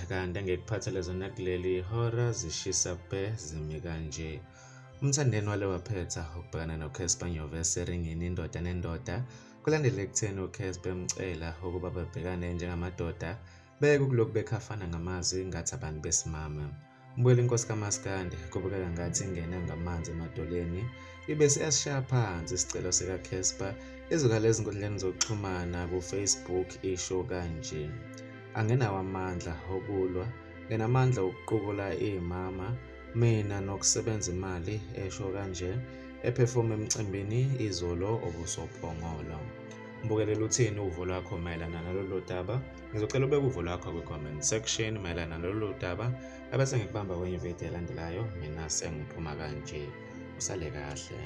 Kanti engikuphathele zona kuleli hora zishisa bhe zimi kanje. UMthandeni wale waphetha ukubhekana noCassper Nyovest eringini indoda nendoda kulandela ekutheni uCassper emcela ukuba babhekane njengamadoda beke kulokhu bekhafana ngamazwi ngathi abantu besimame. Mbukela inkosi kaMaskandi kubukeka ngathi ingene ngamanzi emadoleni ibe seyasishaya phansi isicelo sikaCassper izwakala ezinkundleni zokuxhumana kuFacebook isho kanje. Angenawo amandla okulwa, nginamandla okuqukula imama mina nokusebenza imali esho kanje ephefoma emcimbini izolo obusoPhongolo. Mbukelele uthini uvo lwakho mayelana nalolu daba? Ngizocela ubeke uvo lwakho kwi-comment section mayelana nalolu daba ebese ngikubamba kwenye ividiyo elandelayo. Mina sengiphuma kanje. Usale kahle.